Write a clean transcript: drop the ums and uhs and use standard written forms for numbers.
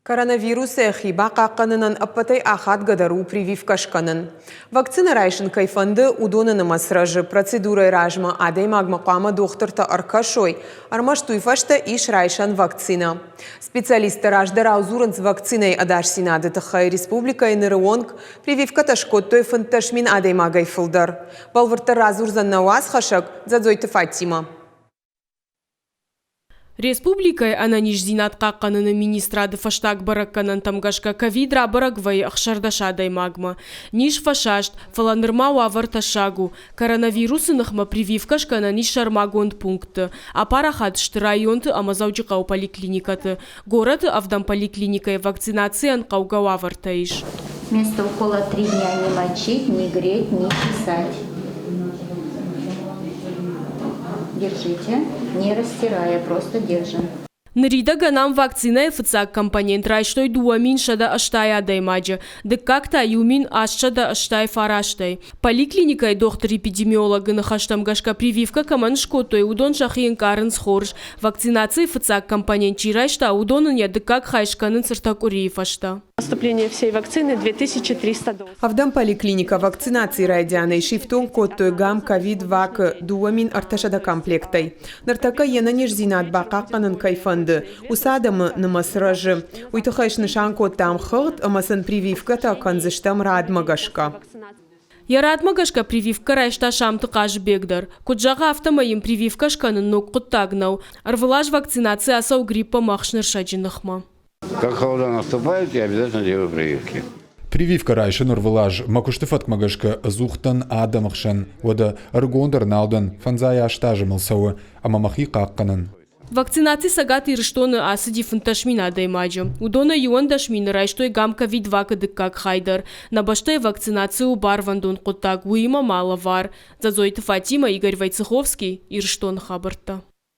Коронавирусӕй хи бахъахъхъӕнынӕн ӕппӕтӕй ахадгӕдӕр у прививкӕ скӕнын. Вакцинӕ райсын кӕй фӕнды, уыдоны нымӕц рӕзы. Процедурӕйы размӕ адӕймагмӕ хъуамӕ дохтыртӕ ӕркӕсой, ӕрмӕст уый фӕстӕ ис райсӕн вакцинӕ. Специалисттӕ раздӕрау дзурынц вакцинӕйы ӕдасдзинады тыххӕй. Республикӕйы ныры онг прививкӕтӕ скодтой 15 000 адӕймагӕй фылдӕр. Бӕлвырддӕр радзурдзӕн нӕ уацхӕссӕг Дзӕдзойты Фатимӕ. Республикӕйы ӕнӕниздзинад хъахъхъӕныны министрады фӕстаг бӕрӕггӕнӕнтӕм гӕсгӕ ковид рабӕрӕг вӕййы 16 адӕймагмӕ. Низ фӕсаст, фӕлӕ нырма уавӕр тӕссаг у. Коронавирусы ныхмӕ прививкӕ скӕнӕн ис сӕрмагонд пунктты. Апарахат сты районты ӕмӕ Дзӕуджыхъӕуы поликлиникӕты. Горӕты ӕвдӕм поликлиникӕйы вакцинацийӕн хъӕугӕ уавӕртӕ ис. Вместо укола 3 дня не мочить, не греть, не чесать. Держите, не растирая, просто держим. Ныридӕгӕн ам вакцинӕйы фыццаг компонент райстой 2180 адӕймаджы, дыккаг та 1889-ӕй. Поликлиникӕйы дохтыр-эпидемиологы ныхӕстӕм гӕсгӕ прививкӕ кӕмӕн скодтой, уыдон сӕхи ӕнкъарынц хорз. Вакцинацийы фыццаг компонент чи райста, уыдон ын йӕ дыккаг хай скӕнынц ӕртӕ къуырийы фӕстӕ. Поступление всей вакцины 2300 доз. Ӕвдӕм поликлиникӕ вакцинацийы райдианӕй сифтонг кодтой гам ковид-вак-ы 2300 комплектӕй. Ныртӕккӕ йе нӕниздзинад бахъахъхъӕнын кӕй фӕнды, уыцы адӕмы нымӕц рӕзы. Уый тыххӕй снысан кодтам хыгъд ӕмӕ сын прививкӕтӕ кӕндзыстӕм радмӕ гӕсгӕ. Йӕ радмӕ гӕсгӕ прививкӕ райста Самты Хъазыбег дӕр. Куыд зӕгъы, афтӕмӕй йын прививкӕ скӕнын ног хъуыддаг нӕу. Ӕрвылаз вакцинаци ацӕуы грипп ӕмӕ ӕхснырсӕджы ныхмӕ. Как холода наступает, я обязательно делаю прививки. Прививкӕ райсын ӕрвылаз мӕ куысты фӕткмӕ гӕсгӕ ӕдзух дӕн адӕмы хсӕн, уӕдӕ ӕрыгондӕр нал дӕн, фӕндзай аст азы мыл цӕуы, ӕмӕ мӕхи хъахъхъӕнын. Вакцинаци Цӕгат Ирыстоны ацыди 15 000 адӕймаджы. Уыдонӕй 11 мины райстой гам-ковид-вакы дыккаг хай дӕр. Нӕ бӕстӕйы вакцинаци у барвӕндон хъуыддаг, уыимӕ ма лӕвар. Дзӕдзойты Фатимӕ, Игорь Войцеховский, Ирыстоны хабӕрттӕ.